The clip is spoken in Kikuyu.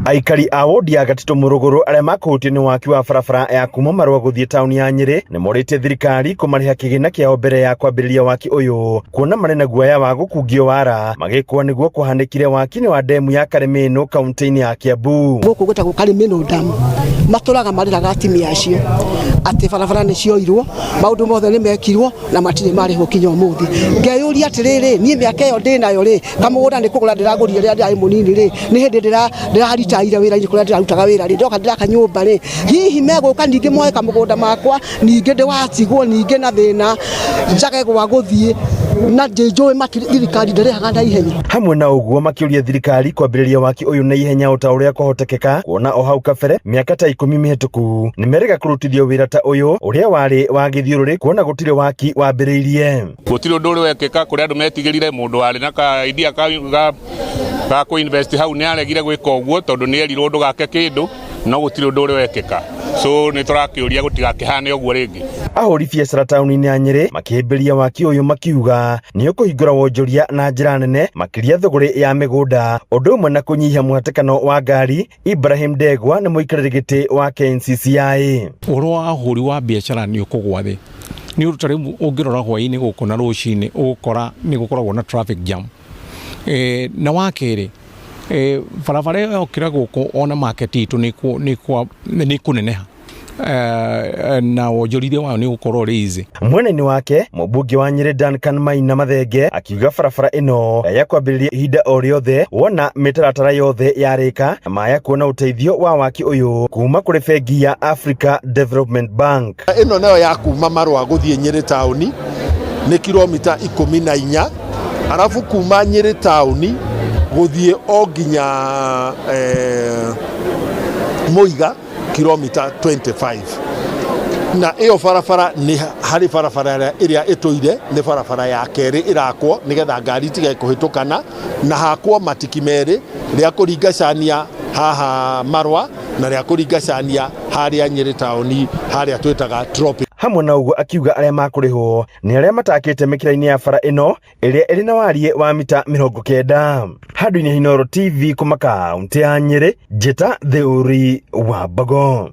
Aikari a wodi ya Gatitũ Mũrũgũrũ arĩa makũhutio nĩ waki wa barabara ya kuma Marũa gũthiĩ taũni ya Nyĩrĩ nĩ morĩtie thirikari kũmarĩha kĩgĩna kĩao mbere ya kwambĩrĩria waki ũyũ, kuona marĩ na guoya wa gũkungio wara magĩkwo nĩguo kwahanĩkire waki-inĩ wa ndemu ya Karĩmĩnũ kaunti-inĩ ya Kiambu. Gũkũ gwĩtagwo Karĩmĩnũ Dam, matũraga marĩraga atumia acio atĩ barabara nĩ cioirwo, maũndũ mothe nĩ mekirwo na matirĩ marĩhwo kinya ũmũthĩ. Ngeyũria atĩrĩrĩ, niĩ mĩaka ĩyo ndĩnayo rĩ, kamũgũnda nĩ kũgũra ndĩragũrire rĩrĩa ndĩrarĩ mũnini rĩ, nĩ hĩndĩ ndĩraritaire wĩra-inĩ kũrĩa ndĩrarutaga wĩra rĩ, ndoka ndĩraka nyũmba rĩ, hihi megũka ningĩ moe kamũgũnda makwa, ningĩ ndĩwatigwo ningĩ na thĩna, njage gwa gũthiĩ na ndĩnjũĩ thirikari ndĩrĩhaga na ihenya. Hamwe na ũguo makĩũria thirikari kwambĩrĩria waki ũyũ na ihenya o ta ũrĩa kwahotekeka, kuona o hau kabere mĩaka ta 10 mĩhĩtũku nĩmerĩga kũrutithio wĩra ta ũyũ ũrĩa warĩ wa gĩthiũrũrĩ kuona gũtirĩ waki wambĩrĩirie. Gũtirĩ ũndũ ũrĩ wekĩka kũrĩa andũ metigĩrire mũndũ warĩ na ka idea ka ga ga kũ invest hau nĩ aregire gwĩka ũguo tondũ nĩ erirwo ndũgake kĩndũ no gũtirĩ ũndũ ũrĩ wekĩka, so nĩ tũrakĩũria gũtigakĩhane ũguo rĩngĩ. Ahũri biacara taũni-inĩ ya Nyĩrĩ makĩhĩmbĩria waki ũyũ makiuga nĩ ũkũhingũra wonjoria na njĩra nene makĩria thũgũrĩ ya mĩgũnda ũndũ ũmwe na kũnyihia mũhatĩkano wa ngari. Ibrahim Ndegwa nĩ mũikarĩri gĩtĩ wa KNCCI. Ũhoro wa ũhũri wa biacara nĩ ũkũgwa thĩ nĩ ũndũ ta rĩu ũngĩrora hwaĩ-inĩ gũkũ na rũcinĩ ũgũkora nĩ gũkoragwo na traffic jam. Na wa kerĩ, barabara ĩyo yokĩra gũkũ ona market itũ nĩ ĩkũneneha na wonjorithia wayo nĩ ũgũkorwo ũrĩ easy. Mwena-inĩ wake mũmbunge wa Nyĩrĩ Duncan Maina Mathenge akiuga barabara ĩno ya kwambĩrĩria ihinda o rĩothe wona mĩtaratara yothe yarĩka na maya kuona ũteithio wa waki ũyũ kuma kũrĩ bengi ya Africa Development Bank. Ĩno nayo ya kuma Marũa gũthiĩ Nyĩrĩ taũni nĩ kilomita 14, arabu kuma Nyĩrĩ taũni gũthiĩ o nginya Mũiga kilomita 25. Na ĩyo barabara nĩ harĩ barabara ĩrĩa ĩtũire nĩ barabara ya kerĩ ĩrakwo nĩgetha ngari itige kũhĩtũkana, na hakwo matiki merĩ, rĩa kũringacania haha Marwa na rĩa kũringacania harĩa Nyĩrĩ taũni harĩa twĩtaga Tropic. Hamwe na ũguo akiuga arĩa makũrĩhwo nĩ arĩa matakĩte mĩkĩra-inĩ ya bara ĩno ĩrĩa ĩrĩ na wariĩ wa mita 90. Handũ-inĩ Inooro TV kuma kaunti ya Nyĩrĩ, njĩta Theuri wa Mbogo.